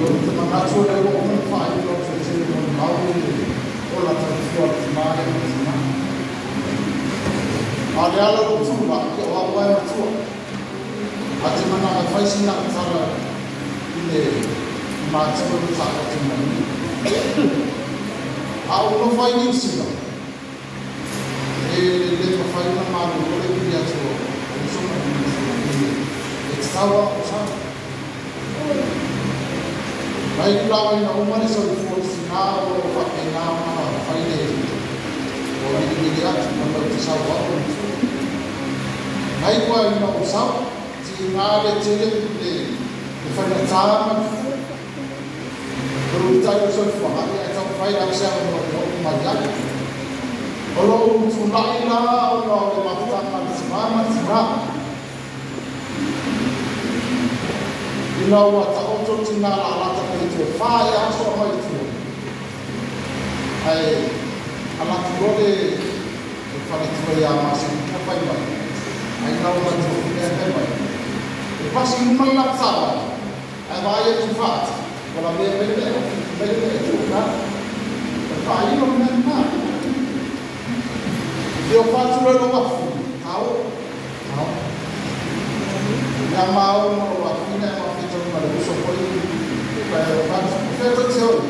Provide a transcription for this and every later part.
O te manatu o le ua uma ona faaiu atu e tele molimau o la tautua a le tina lea ma le tina. A o le ala o lou tulai, ia o au lava e matua. A te manao e fai sina au tala i le matua na taoto mai nei. A ou nofo ai i Niu Sila, e le mafai ona malolo le pili atu o uso ma le e tatau lava ona ou sau. Mai le lava ina uma le soifua o le tina o lo o faapena ona fai le ua vilivili atu ma lau te sau au o le matua. Mai kua ina ou sau, tiga le tele le faigata ma le fua. O le ulitai o le soifuaga, ia e taumafai lava se avanoa e oo mai ai. O lou tulai la ona o le mafutaga a le tina ma le tina. Ina ua taoto le tina lalata pe toe fa ea aso aumai i tua, ae ala atu loa le faletua ia Maselina fai mai, ai na ua matua fai mai, e pasi i luma le lata ae vaai atu i faata, ua lavea mai le mea, ua fiki mai le mea e tuu ina. O le faailo le mea lena. Ia o faatu loa i lou afifina, tao, tao. Ia ma o ma lou afifina e mafetau ma le uso foi pa e o faatu. O fea tou te o i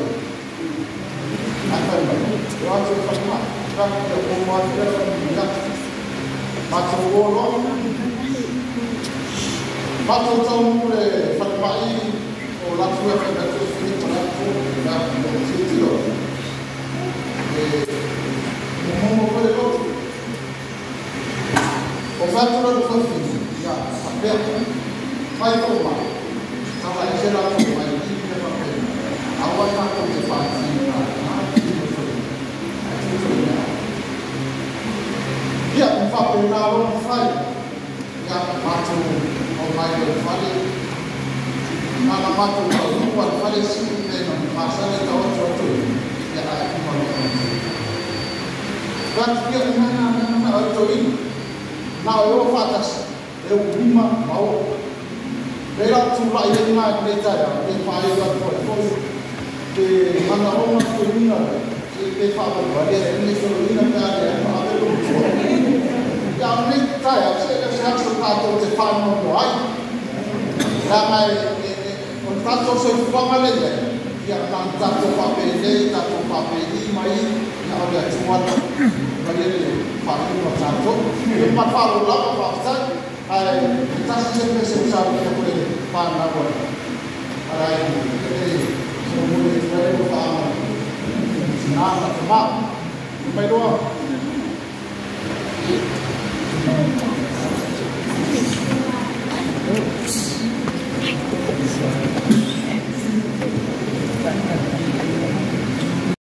ai? Ae fai mai, o atu i le falemai. Fai atu, ia omo atu lea falemai atu. Matou o loa. Matou taunuu le falemai o latu e fai atu e Filipa la e la tilotilo. E momomo foi le loto. O fai atu loa le fafine, ia, faapea, fai fomai, tala ese latou mai i mea faapena, aua tatou te faatiga na tino foi, ae tutu i mea. Ia, ma faapena loa ona fai, ia, matou aumai loa i le fale, na ona matou taunuu lava i le fale, sili mea na masani e taoto atu i, ia, ae uma loa ona Fai atu, ia, na, na, na, na, o le toeaina, na o e o faatasi, e ulima ma oo. Lea la ou tulai ai lena i lenei taeao, pe faaiu atu ai foi pe manaoga toeaina se pe faavalevalea ai lenei toeaina pe a leai ma ave lou matua. Ia, a o lenei taeao, se e le o se aso tatou te faanoanoa ai, leaga o le tatou soifuaga lea i ai, ia, na ona tatou faapenei, tatou faapeni mai, ia, o le Atua lava e faia le faaiuga o tatou. Ia, ma le faaaloalo lava, faafetai. Ae tasi se pese ua saunia foi e le fanau a le aiga, e momoli atu ai alofaaga i tina ma tama. Mai loa.